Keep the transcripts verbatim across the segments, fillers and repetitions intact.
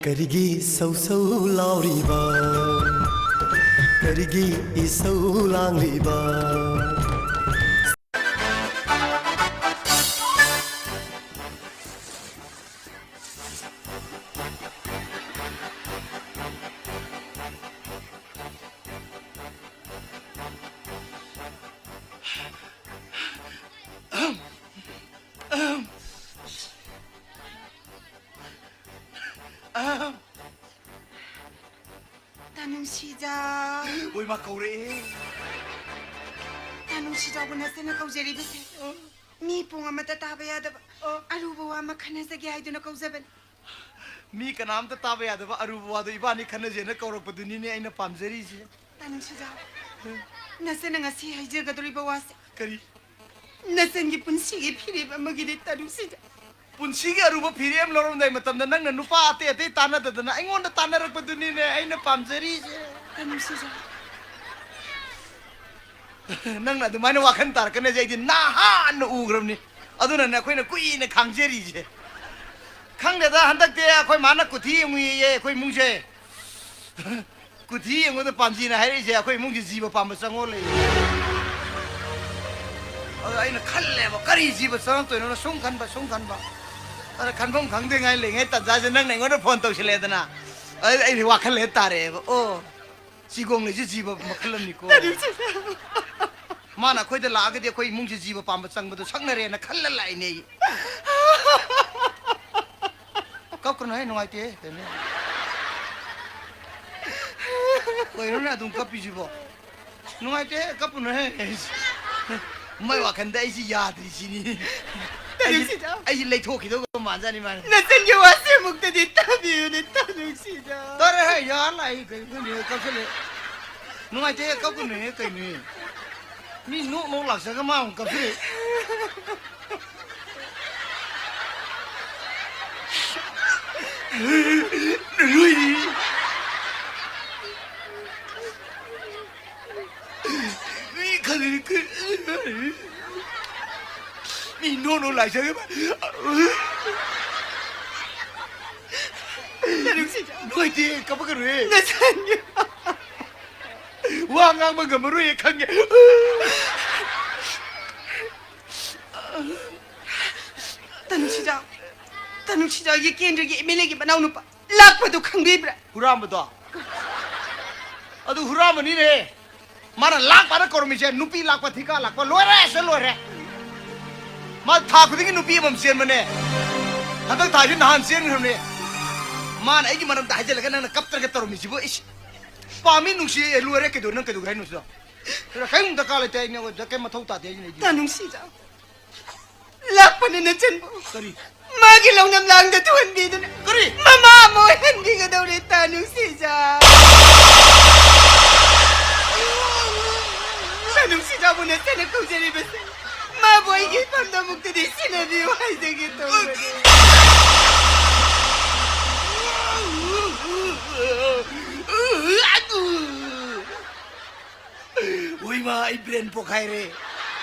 ꯀꯔꯤꯒꯤ ꯁꯧ ꯁꯧ ꯂꯥꯎꯔꯤꯕ? ꯀꯔꯤꯒꯤ ꯏꯁꯧ ꯂꯥꯡꯂꯤꯕ? ꯇꯥꯅꯨꯡꯁꯤꯖꯥꯎ꯫ ꯍꯣꯏ, ꯃꯥ ꯀꯧꯔꯛꯑꯦ꯫ ꯇꯥꯅꯨꯡꯁꯤꯖꯥꯎꯕꯨ ꯅꯆꯦꯅ ꯀꯧꯖꯔꯤꯕꯁꯦ꯫ ꯑ꯫ ꯃꯤ ꯄꯨꯡ ꯑꯃꯠꯇ ꯇꯥꯕ ꯌꯥꯗꯕ ꯑ꯫ ꯑꯔꯨꯕ ꯋꯥ ꯑꯃ ꯈꯟꯅꯖꯒꯦ ꯍꯥꯏꯗꯨꯅ ꯀꯧꯖꯕꯅꯤ꯫ ꯃꯤ ꯀꯅꯥꯝꯇ ꯇꯥꯕ ꯌꯥꯗꯕ ꯑꯔꯨꯕ ꯋꯥꯗꯣ ꯏꯕꯥꯅꯤ ꯈꯟꯅꯖꯦꯅ ꯀꯧꯔꯛꯄꯗꯨꯅꯤꯅꯦ ꯑꯩꯅ ꯄꯥꯝꯖꯔꯤꯁꯦ꯫ ꯇꯥꯅꯨꯡꯁꯤꯖꯥꯎ, ꯅꯆꯦꯅ ꯉꯁꯤ ꯍꯥꯏꯖꯒꯗꯧꯔꯤꯕ ꯋꯥꯁꯦ꯫ ꯀꯔꯤ? ꯅꯆꯟꯒꯤ ꯄꯨꯟꯁꯤꯒꯤ ꯐꯤꯔꯦꯞ ꯑꯃꯒꯤꯗꯤ ꯇꯥꯅꯨꯡꯁꯤꯖꯥꯎ꯫ ꯄꯨꯟꯁꯤꯒꯤ ꯑꯔꯨꯕ ꯐꯤꯔꯦꯞ ꯑꯃ ꯂꯧꯔꯝꯗꯥꯏ ꯃꯇꯝꯗ ꯅꯪꯅ ꯅꯨꯄꯥ ꯑꯇꯩ ꯑꯇꯩ ꯇꯥꯟꯅꯗꯗꯅ ꯑꯩꯉꯣꯟꯗ ꯇꯥꯟꯅꯔꯛꯄꯗꯨꯅꯤꯅꯦ ꯑꯩꯅ ꯄꯥꯝꯖꯔꯤꯁꯦ꯫ ꯇꯥꯅꯨꯡꯁꯤꯖꯥꯎ꯫ ꯅꯪꯅ ꯑꯗꯨꯃꯥꯏꯅ ꯋꯥꯈꯜ ꯇꯥꯔꯛꯀꯅꯤ ꯍꯥꯏꯁꯦ ꯑꯩꯗꯤ ꯅꯍꯥꯟꯅ ꯎꯈ꯭ꯔꯕꯅꯤ꯫ ꯑꯗꯨꯅꯅꯦ ꯑꯩꯈꯣꯏꯅ ꯀꯨꯏꯅ ꯈꯥꯡꯖꯔꯤꯁꯦ꯫ ꯈꯪꯗꯦꯗ, ꯍꯟꯗꯛꯇꯤ ꯑꯩꯈꯣꯏ ꯃꯥꯅ ꯀꯨꯊꯤ ꯌꯦꯡꯉꯨꯏꯌꯦ ꯑꯩꯈꯣꯏ ꯏꯃꯨꯡꯁꯦ꯫ ꯀꯨꯊꯤ ꯌꯦꯡꯉꯨꯗ ꯄꯥꯟꯖꯤꯅ ꯍꯥꯏꯔꯛꯏꯁꯦ ꯑꯩꯈꯣꯏ ꯏꯃꯨꯡꯁꯦ ꯖꯤꯕ ꯄꯥꯝꯕ ꯆꯪꯉꯣ ꯂꯩꯌꯦ꯫ ꯑꯗꯣ ꯑꯩꯅ ꯈꯜꯂꯦꯕ, ꯀꯔꯤ ꯖꯤꯕ ꯆꯪꯉꯛꯇꯣꯏꯅꯣꯅ ꯁꯨꯝ ꯈꯟꯕ, ꯁꯨꯝ ꯈꯟꯕ꯫ ꯑꯗ ꯈꯟꯐꯝ ꯈꯪꯗ꯭ꯔꯤꯉꯥꯏ ꯂꯩꯉꯩ ꯇꯟꯖꯥꯁꯦ ꯅꯪꯅ ꯑꯩꯉꯣꯟꯗ ꯐꯣꯟ ꯇꯧꯁꯤꯜꯂꯛꯑꯦꯗꯅ꯫ ꯑꯗꯩ ꯑꯩꯗꯤ ꯋꯥꯈꯜ ꯍꯦꯛ ꯇꯥꯔꯛꯑꯦꯕ꯫ ꯑꯣ, ꯆꯤꯒꯣꯡ ꯂꯩꯁꯦ ꯖꯤꯕ ꯃꯈꯜ ꯑꯃꯅꯤꯀꯣ꯫ ꯇꯥꯅꯨꯡꯁꯤꯖꯥꯎ꯫ ꯃꯥꯅ ꯑꯩꯈꯣꯏꯗ ꯂꯥꯛꯑꯒꯗꯤ ꯑꯩꯈꯣꯏ ꯏꯃꯨꯡꯁꯦ ꯖꯤꯕ ꯄꯥꯝꯕ ꯆꯪꯕꯗꯣ ꯁꯛꯅꯔꯦꯅ ꯈꯜꯂ ꯂꯥꯛꯏꯅꯦ ꯑꯩ꯫ ꯀꯞꯀꯅꯨꯍꯦ, ꯅꯨꯡꯉꯥꯏꯇꯦꯍꯦ, ꯀꯩꯅꯣ? ꯀꯩꯅꯣꯅꯦ ꯑꯗꯨꯝ ꯀꯞꯄꯤꯁꯤꯕꯣ? ꯅꯨꯡꯉꯥꯏꯇꯦꯍꯦ, ꯀꯞꯄꯨꯅꯨꯍꯦ꯫ ꯃꯥꯏ ꯋꯥꯈꯟꯗ ꯑꯩꯁꯤ ꯌꯥꯗ꯭ꯔꯤꯁꯤꯅꯤ꯫ ꯑꯩꯁꯤ, ꯇꯥꯅꯨꯡꯁꯤꯖꯥꯎ꯫ ꯑꯩꯁꯤ ꯂꯩꯊꯣꯛꯈꯤꯗꯧꯕ ꯃꯥꯟꯖꯥꯠꯅꯤ ꯃꯥꯅ꯫ ꯅꯆꯟꯒꯤ ꯋꯥꯁꯦ ꯑꯃꯨꯛꯇꯗꯤ ꯇꯥꯕꯤꯌꯨꯅꯦ, ꯇꯥꯅꯨꯡꯁꯤꯖꯥꯎ꯫ ꯇꯥꯔꯦꯍꯦ, ꯌꯥꯔ ꯂꯥꯛꯏ, ꯀꯩꯅꯣ ꯈꯪꯗꯦ, ꯀꯞꯁꯜꯂꯦ꯫ ꯅꯨꯡꯉꯥꯏꯇꯦꯍꯦ, ꯀꯞꯀꯅꯨꯍꯦ, ꯀꯩꯅꯣꯍꯦ? ꯃꯤ ꯅꯣꯛ ꯅꯣꯛ ꯂꯥꯛꯆꯒ ꯃꯥ ꯑꯃꯨꯛ ꯀꯞꯁꯜꯂꯦ꯫ ꯃꯤ ꯈꯜꯂꯤ ꯀ-, ꯃꯤ ꯅꯣꯛ ꯅꯣꯛ ꯂꯥꯛꯆꯒ ꯃꯥ-, ꯅꯨꯡꯁꯤꯖꯥꯎ꯫ ꯅꯨꯡꯉꯥꯏꯇꯦ, ꯀꯞꯄꯛꯀꯅꯨꯍꯦ꯫ ꯅꯆꯟꯒꯤ꯫ ꯋꯥ ꯉꯥꯡꯕ ꯉꯝꯃꯔꯣꯏꯌꯦ, ꯈꯪꯉꯦ꯫ ꯇꯅꯨꯁꯤꯖꯥꯎ, ꯇꯅꯨꯁꯤꯖꯥꯎꯒꯤ ꯀꯦꯟꯗ꯭ꯔꯒꯤ ꯑꯦꯝ ꯑꯦꯜ ꯑꯦꯒꯤ ꯃꯅꯥꯎꯅꯨꯄꯥ ꯂꯥꯛꯄꯗꯨ ꯈꯪꯕꯤꯕ꯭ꯔꯥ? ꯍꯨꯔꯥꯟꯕꯗꯣ? ꯑꯗꯨ ꯍꯨꯔꯥꯟꯕꯅꯤꯅꯦ꯫ ꯃꯥꯅ ꯂꯥꯛꯄꯅ ꯀꯧꯔꯝꯃꯤꯁꯦ, ꯅꯨꯄꯤ ꯂꯥꯛꯄ, ꯊꯤꯀꯥ ꯂꯥꯛꯄ, ꯂꯣꯏꯔꯦ, ꯁꯦ ꯂꯣꯏꯔꯦ꯫ ꯃꯥ ꯊꯥ ꯈꯨꯗꯤꯡꯒꯤ ꯅꯨꯄꯤ ꯑꯃꯃꯝ ꯆꯦꯟꯕꯅꯦ꯫ ꯍꯟꯗꯛ ꯊꯥꯁꯤ ꯅꯍꯥꯟ ꯆꯦꯟꯈ꯭ꯔꯕꯅꯦ꯫ ꯃꯥꯅ ꯑꯩꯒꯤ ꯃꯔꯝꯗ ꯍꯥꯏꯖꯤꯜꯂꯒ ꯅꯪꯅ ꯀꯞꯇ꯭ꯔꯒ ꯇꯧꯔꯝꯃꯤꯁꯤꯕꯨ, ꯏꯁ! ꯄꯥꯝꯃꯤ ꯅꯨꯡꯁꯤ, ꯑꯦ, ꯂꯣꯏꯔꯦ, ꯀꯩꯗꯧ-, ꯅꯪ ꯀꯩꯗꯧꯒꯦ ꯍꯥꯏꯅꯣ ꯁꯤꯗ? ꯁꯤꯗ ꯀꯔꯤꯝ ꯗꯔꯀꯥꯔ ꯂꯩꯇꯦ, ꯑꯩ ꯅꯉꯣꯟꯗ ꯀꯔꯤꯝ ꯃꯊꯧ ꯇꯥꯗꯦ, ꯑꯩꯅ ꯂꯩꯗꯤ꯫ ꯇꯅꯨꯁꯤꯖꯥꯎ꯫ ꯂꯥꯛꯄꯅ ꯅꯆꯟꯕꯨ ꯀꯔꯤ? ꯃꯥꯒꯤ ꯂꯧꯅꯝ ꯂꯥꯡꯗ ꯊꯨꯍꯟꯕꯤꯗꯨꯅ ꯀꯔꯤ? ꯃꯃꯥ ꯑꯃ ꯑꯣꯏꯍꯟꯕꯤꯒꯗꯧꯔꯦ, ꯇꯅꯨꯁꯤꯖꯥꯎ꯫ ꯇꯅꯨꯁꯤꯖꯥꯎꯕꯨ ꯅꯆꯟꯅ ꯀꯧꯖꯔꯤꯕꯁꯦ ꯃꯥꯕꯨ ꯑꯩꯒꯤ ꯏꯐꯝꯗ ꯑꯃꯨꯛꯇꯗꯤ ꯁꯤꯟꯅꯕꯤꯌꯨ ꯍꯥꯏꯖꯒꯦ ꯇꯧꯕꯅꯤ꯫ ꯍꯣꯏꯃꯥ, ꯑꯩ ꯕ꯭ꯔꯦꯟ ꯄꯣꯛꯈꯥꯏꯔꯦ꯫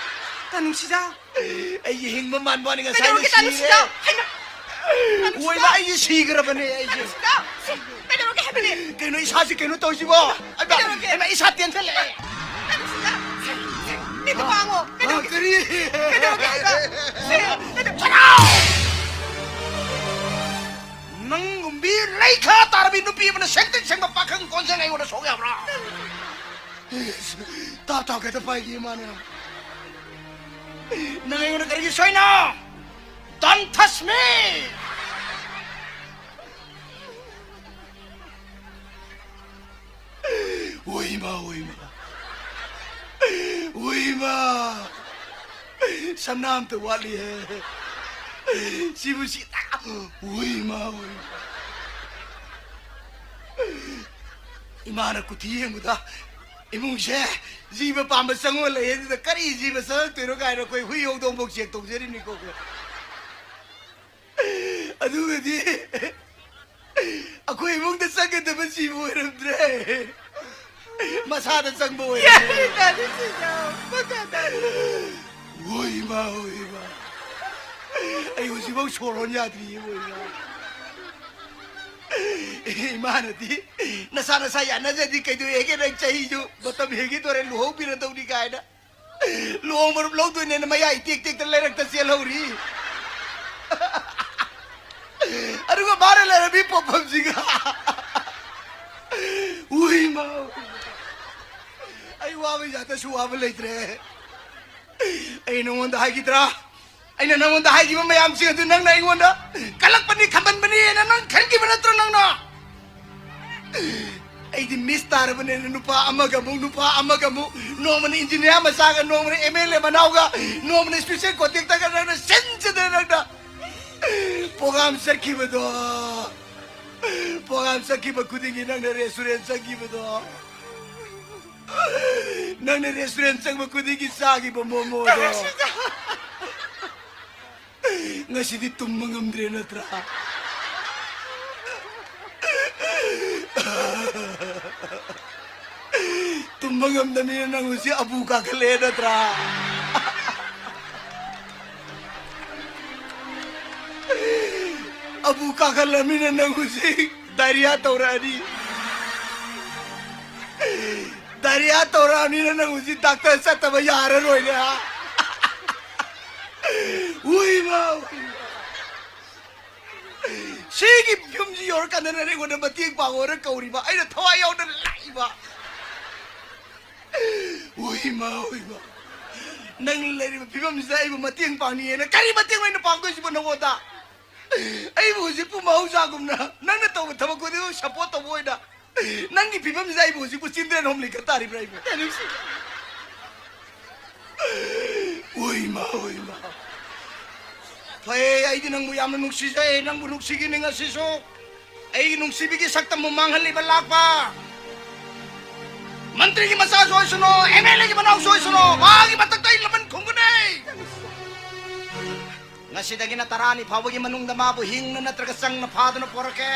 ꯇꯅꯨꯁꯤꯖꯥꯎ꯫ ꯑꯩꯒꯤ ꯍꯤꯡꯕ ꯃꯥꯟꯕ ꯋꯥꯅꯤ, ꯉꯁꯥꯏꯅ ꯀꯩꯗꯧꯔꯒꯦ, ꯇꯅꯨꯁꯤꯖꯥꯎ? ꯁꯤꯔꯦ꯫ ꯍꯩꯃꯥ! ꯍꯣꯏꯃꯥ, ꯇꯅꯨꯁꯤꯖꯥꯎ! ꯑꯩꯁꯦ ꯁꯤꯈ꯭ꯔꯕꯅꯦ, ꯑꯩꯁꯦ꯫ ꯇꯅꯨꯁꯤꯖꯥꯎ! ꯀꯩꯗꯧꯔꯒꯦ ꯍꯥꯏꯕꯅꯦ? ꯀꯩꯅꯣ, ꯏꯁꯥꯁꯦ ꯀꯩꯅꯣ ꯇꯧꯁꯤꯕꯣ? ꯑꯩꯃꯥ, ꯀꯩꯗꯧꯔꯒꯦ? ꯑꯩꯃꯥ, ꯏꯁꯥ ꯇꯦꯟꯁꯜꯂꯛꯑꯦ꯫ ꯇꯅꯨꯁꯤꯖꯥꯎ! ꯃꯤꯠꯇ ꯄꯥꯡꯉꯣ꯫ ꯑ, ꯀꯩꯗꯧꯔꯒꯦ? ꯀꯔꯤ? ꯀꯩꯗꯧꯔꯒꯦ ꯍꯥꯏꯕ? ꯁꯦ, ꯀꯩꯗꯧ-, ꯁꯠ ꯑꯥꯎ! ꯅꯪꯒꯨꯝꯕꯤ ꯂꯩꯈꯥ ꯇꯥꯔꯕꯤ ꯅꯨꯄꯤ ꯑꯃꯅ ꯁꯦꯡꯇ꯭ꯔꯤꯛ ꯁꯦꯡꯕ ꯄꯥꯈꯪ ꯀꯣꯟꯖꯪ ꯑꯩꯉꯣꯟꯗ ꯁꯣꯛ ꯌꯥꯕ꯭ꯔꯥ? ꯇꯥ, ꯇꯥ, ꯀꯩꯗ ꯄꯥꯏꯒꯦ ꯃꯥꯅ? ꯅꯪ ꯑꯩꯉꯣꯟꯗ ꯀꯔꯤꯒꯤ ꯁꯣꯏꯅꯣ? Don't touch me! ꯍꯣꯏꯃ, ꯍꯣꯏꯃ꯫ ꯍꯣꯏꯃ꯫ ꯁꯝꯅꯥ ꯑꯝꯇ ꯋꯥꯠꯂꯤꯍꯦ꯫ ꯁꯤꯕꯨ ꯁꯤ-, ꯍꯣꯏꯃ, ꯍꯣꯏꯃ꯫ ꯏꯃꯥꯅ ꯀꯨꯊꯤ ꯌꯦꯡꯕꯗ ꯏꯃꯨꯡꯁꯦ ꯖꯤꯕ ꯄꯥꯝꯕ ꯆꯪꯉꯣ ꯂꯩꯌꯦ, ꯑꯗꯨꯗ ꯀꯔꯤ ꯖꯤꯕ ꯆꯪꯉꯛꯇꯣꯏꯅꯣ ꯀꯥꯏꯅ ꯑꯩꯈꯣꯏ ꯍꯨꯏ ꯍꯧꯗꯣꯡꯐꯥꯎ ꯆꯦꯛ ꯇꯧꯖꯔꯤꯅꯤꯀꯣ ꯑꯩꯈꯣꯏ꯫ ꯑꯗꯨꯒꯗꯤ ꯑꯩꯈꯣꯏ ꯏꯃꯨꯡꯗ ꯆꯪꯒꯗꯕ ꯖꯤꯕ ꯑꯣꯏꯔꯝꯗ꯭ꯔꯦ, ꯃꯁꯥꯗ ꯆꯪꯕ ꯑꯣꯏꯔꯝꯃꯦ꯫ ꯌꯥꯔꯦ, ꯇꯥꯅꯤꯡꯗꯦ, ꯃꯈꯥ ꯇꯥꯅꯤꯡꯗꯦ꯫ ꯍꯣꯏ ꯏꯃꯥ, ꯍꯣꯏ ꯏꯃꯥ, ꯑꯩ ꯍꯧꯖꯤꯛꯐꯥꯎ ꯁꯣꯔ ꯍꯣꯟ ꯌꯥꯗ꯭ꯔꯤꯌꯦ, ꯍꯣꯏ ꯏꯃꯥ꯫ ꯏꯃꯥꯅꯗꯤ, "ꯅꯁꯥ ꯅꯁꯥ ꯌꯥꯅꯖꯗꯤ ꯀꯩꯗꯧꯋꯦꯒꯦ, ꯅꯪ ꯆꯍꯤꯁꯨ ꯃꯇꯝ ꯍꯦꯟꯈꯤꯗꯣꯔꯦ, ꯂꯨꯍꯣꯡꯕꯤꯔꯗꯧꯅꯤ" ꯀꯥꯏꯅ꯫ ꯂꯨꯍꯣꯡꯕ ꯂꯧꯗꯣꯏꯅꯦꯅ ꯃꯌꯥ ꯏꯇꯦꯛ ꯇꯦꯛꯇ ꯂꯩꯔꯛꯇ ꯆꯦꯜꯍꯧꯔꯤ꯫ ꯑꯗꯨꯒ ꯃꯥꯅ ꯂꯩꯔꯝꯃꯤ ꯄꯣꯠꯐꯝꯁꯤꯒ꯫ ꯎꯏ ꯃꯥ꯫ ꯑꯩ ꯋꯥꯕꯩ ꯖꯥꯠꯇꯁꯨ ꯋꯥꯕ ꯂꯩꯇ꯭ꯔꯦ꯫ ꯑꯩ ꯅꯉꯣꯟꯗ ꯍꯥꯏꯈꯤꯗ꯭ꯔꯥ? ꯑꯩꯅ ꯅꯉꯣꯟꯗ ꯍꯥꯏꯈꯤꯕ ꯃꯌꯥꯝꯁꯤꯡ ꯑꯗꯨ ꯅꯪꯅ ꯑꯩꯉꯣꯟꯗ ꯀꯜꯂꯛꯄꯅꯤ, ꯈꯝꯕꯟꯕꯅꯤ ꯍꯥꯏꯅ ꯅꯪ ꯈꯟꯈꯤꯕ ꯅꯠꯇ꯭ꯔꯣ ꯅꯪꯅ? ꯑꯩꯗꯤ ꯃꯤꯁ ꯇꯥꯔꯕꯅꯤꯅ ꯅꯨꯄꯥ ꯑꯃꯒ ꯑꯃꯨꯛ, ꯅꯨꯄꯥ ꯑꯃꯒ ꯑꯃꯨꯛ, ꯅꯣꯡꯃꯅ ꯏꯟꯖꯤꯅꯤꯌꯥꯔ ꯃꯆꯥꯒ, ꯅꯣꯡꯃꯅ ꯑꯦꯝ ꯑꯦꯜ ꯑꯦ ꯃꯅꯥꯎꯒ, ꯅꯣꯡꯃꯅ ꯏꯁꯄꯤꯁꯦꯜ ꯀꯣꯟꯇꯦꯛꯇꯒ ꯅꯪꯅ ꯁꯤꯟꯖꯗꯅ ꯅꯪꯅ ꯄ꯭ꯔꯣꯒꯥꯝ ꯆꯠꯈꯤꯕꯗꯣ, ꯄ꯭ꯔꯣꯒꯥꯝ ꯆꯠꯈꯤꯕ ꯈꯨꯗꯤꯡꯒꯤ ꯅꯪꯅ ꯔꯦꯁꯇꯨꯔꯦꯟ ꯆꯪꯈꯤꯕꯗꯣ, ꯅꯪꯅ ꯔꯦꯁꯇꯨꯔꯦꯟ ꯆꯪꯕ ꯈꯨꯗꯤꯡꯒꯤ ꯆꯥꯈꯤꯕ ꯃꯣꯃꯣꯗꯣ꯫ ꯉꯁꯤꯗꯤ ꯇꯨꯝꯕ ꯉꯝꯗ꯭ꯔꯦ ꯅꯠꯇ꯭ꯔꯥ? ꯇꯨꯝꯕ ꯉꯝꯗꯕꯅꯤꯅ ꯅꯪ ꯍꯧꯖꯤꯛ ꯑꯕꯨ ꯀꯥꯈꯠꯂꯛꯑꯦ ꯅꯠꯇ꯭ꯔꯥ? ꯑꯕꯨ ꯀꯥꯈꯠꯂꯕꯅꯤꯅ ꯅꯪ ꯍꯧꯖꯤꯛ ꯗꯥꯏꯔꯤꯌꯥ ꯇꯧꯔꯛꯑꯅꯤ꯫ ꯗꯥꯏꯔꯤꯌꯥ ꯇꯧꯔꯛꯑꯕꯅꯤꯅ ꯅꯪ ꯍꯧꯖꯤꯛ ꯗꯥꯛꯇꯔ ꯆꯠꯇꯕ ꯌꯥꯔꯔꯣꯏꯅꯦ, ꯍꯥ? ꯎꯏꯃꯥ, ꯎꯏꯃꯥ꯫ ꯁꯤꯒꯤ ꯐꯤꯕꯝꯁꯤ ꯌꯧꯔꯀꯥꯟꯗ ꯅꯪ ꯑꯩꯉꯣꯟꯗ ꯃꯇꯦꯡ ꯄꯥꯡꯉꯣꯅ ꯀꯧꯔꯤꯕ, ꯑꯩꯅ ꯊꯋꯥꯏ ꯌꯥꯎꯅ ꯂꯥꯛꯏꯕ꯫ ꯎꯏꯃꯥ, ꯎꯏꯃꯥ꯫ ꯅꯪ ꯂꯩꯔꯤꯕ ꯐꯤꯕꯝꯁꯤꯗ ꯑꯩꯕꯨ ꯃꯇꯦꯡ ꯄꯥꯡꯅꯤꯡꯉꯦꯅ ꯀꯔꯤ ꯃꯇꯦꯡ ꯑꯣꯏꯅ ꯄꯥꯡꯗꯣꯏꯁꯤꯕꯣ ꯅꯉꯣꯟꯗ? ꯑꯩꯕꯨ ꯍꯧꯖꯤꯛꯄꯨ ꯃꯍꯧꯁꯥꯒꯨꯝꯅ ꯅꯪꯅ ꯇꯧꯕ ꯊꯕꯛ ꯈꯨꯗꯤꯡꯃꯛ ꯁꯞꯄꯣꯔꯠ ꯇꯧꯕ ꯑꯣꯏꯅ ꯅꯪꯒꯤ ꯐꯤꯕꯝꯁꯤꯗ ꯑꯩꯕꯨ ꯍꯧꯖꯤꯛꯄꯨ ꯆꯤꯜꯗ꯭ꯔꯦꯟ ꯍꯣꯝ ꯂꯤꯡꯈꯠ ꯇꯥꯔꯤꯕ꯭ꯔꯥ ꯑꯩꯕꯨ? ꯎꯏꯃꯥ, ꯎꯏꯃꯥ꯫ ꯐꯩ, ꯑꯩꯗꯤ ꯅꯪꯕꯨ ꯌꯥꯝꯅ ꯅꯨꯡꯁꯤꯖꯩ, ꯅꯪꯕꯨ ꯅꯨꯡꯁꯤꯒꯤꯅꯤ ꯉꯁꯤꯁꯨ꯫ ꯑꯩꯒꯤ ꯅꯨꯡꯁꯤꯕꯤꯒꯤ ꯁꯛꯇꯝꯕꯨ ꯃꯥꯡꯍꯜꯂꯤꯕ ꯂꯥꯛꯄ ꯃꯟꯇ꯭ꯔꯤꯒꯤ ꯃꯆꯥꯁꯨ ꯑꯣꯏꯁꯅꯨ, ꯑꯦꯝ ꯑꯦꯜ ꯑꯦꯒꯤ ꯃꯅꯥꯎꯁꯨ ꯑꯣꯏꯁꯅꯨ, ꯃꯥꯒꯤ ꯃꯊꯛꯇ ꯑꯩ ꯂꯃꯟ ꯈꯨꯝꯒꯅꯤ꯫ ꯉꯁꯤꯗꯒꯤꯅ ꯇꯔꯥꯅꯤ ꯐꯥꯎꯕꯒꯤ ꯃꯅꯨꯡꯗ ꯃꯥꯕꯨ ꯍꯤꯡꯅ ꯅꯠꯇ꯭ꯔꯒ ꯆꯪꯅ ꯐꯥꯗꯨꯅ ꯄꯣꯔꯛꯀꯦ꯫